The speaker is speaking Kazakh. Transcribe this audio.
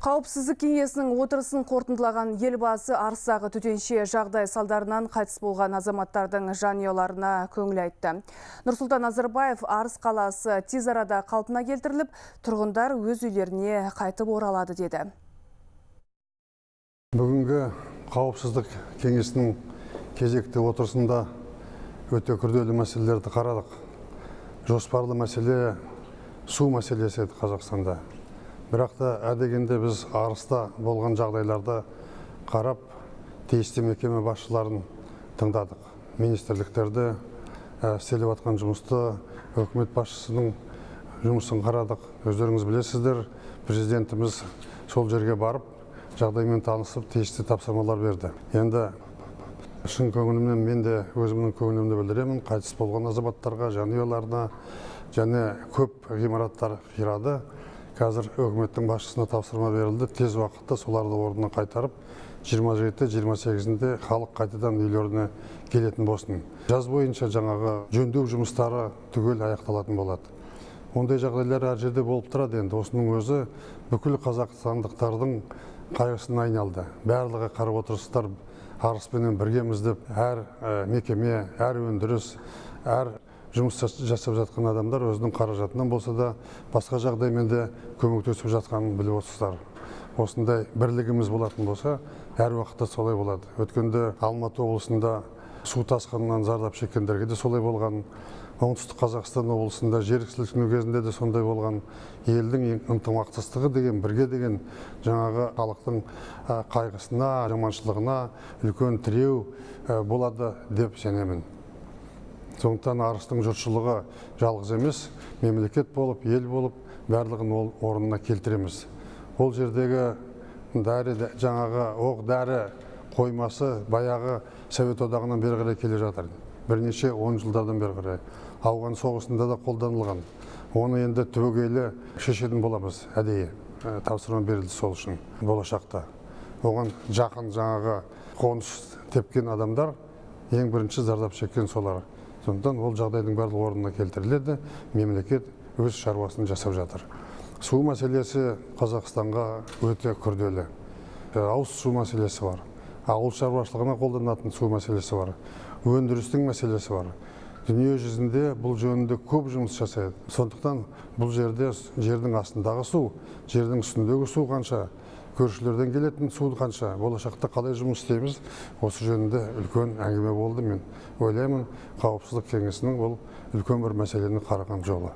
Қауіпсіздік кеңесінің отырысын қорытындылаған Елбасы Арыстағы төтенше жағдай салдарынан қайтыс болған азаматтардың жанұяларына көңіл айтты. Нұрсұлтан Назарбаев Арыс қаласы тез арада қалпына келтіріліп, тұрғындар өз үйлеріне қайтып оралады деді. Бүгінгі қауіпсіздік кеңесінің кезекті отырысында өте күрделі мәселелерді қарадық. Жоспарлы мәселе су мәселесі еді Қазақстанда. Бірақ та әдегенде біз Арыста болған жағдайларды қарап, тиісті мекеме басшыларын тыңдадық. Министрліктерді, істеліп жатқан жұмысты, үкімет басшысының жұмысын қарадық. Өздеріңіз білесіздер, президентіміз сол жерге барып, жағдаймен танысып, тиісті тапсырмалар берді. Енді шын көңілімнен мен де өзімнің көңілімді білдіремін. Қайтыс болған азаматтарға, жанұяларына және көп ғимараттар қирады. Қазір үкіметтің басшысына тапсырма берілді. Тез уақытта соларды орнына қайтарып, 27-28-інде халық қайтадан үйлеріне келетін болсын. Жаз бойынша жаңағы жөндеу жұмыстары түгел аяқталатын болады. Ондай жағдайлар әр жерде болып тұрады енді. Осының өзі бүкіл қазақстандықтардың қайғысына айналды. Барлығы қарап отырсыздар, Арыспенен біргеміз деп әр мекеме, әр өндіріс, әр жұмыс жасап жатқан адамдар өзінің қаражатынан болса да, басқа жағдаймен де көмектесіп жатқанын біліп отырсыздар. Осындай бірлігіміз болатын болса, әр уақытта солай болады. Өткенде Алматы облысында су тасқынынан зардап шеккендерге де солай болған. Оңтүстік Қазақстан облысында жер сілкіну кезінде де сондай болған. Елдің ынтымақтастығы деген, бірге деген жаңағы халықтың қайғысына, жаманшылығына үлкен тіреу болады деп сенемін. Сондықтан Арыстың жұртшылығы жалғыз емес, мемлекет болып, ел болып, барлығын ол орнына келтіреміз. Ол жердегі дәрі, жаңағы оқ дәрі қоймасы баяғы Совет Одағынан бері қарай келе жатыр. Бірнеше 10 жылдардан бері қарай. Ауған соғысында да қолданылған. Оны енді түбегейлі шешетін боламыз әдейі. Тапсырма берілді сол үшін болашақта. Оған жақын жаңағы қоныс тепкен адамдар ең бірінші зардап шеккен солар. Сондықтан ол жағдайдың барлығы орнына келтіріледі, мемлекет өз шаруасын жасап жатыр. Су мәселесі Қазақстанға өте күрделі. Ауыз су мәселесі бар, ауыл шаруашылығына қолданатын су мәселесі бар, өндірістің мәселесі бар. Дүние жүзінде бұл жөнінде көп жұмыс жасайды. Сондықтан бұл жерде жердің астындағы су, жердің үстіндегі су қанша, көршілерден келетін су қанша, болашақта қалай жұмыс істейміз, осы жөнінде үлкен әңгіме болды. Мен ойлаймын, қауіпсіздік кеңесінің бұл үлкен бір мәселені қараған жолы.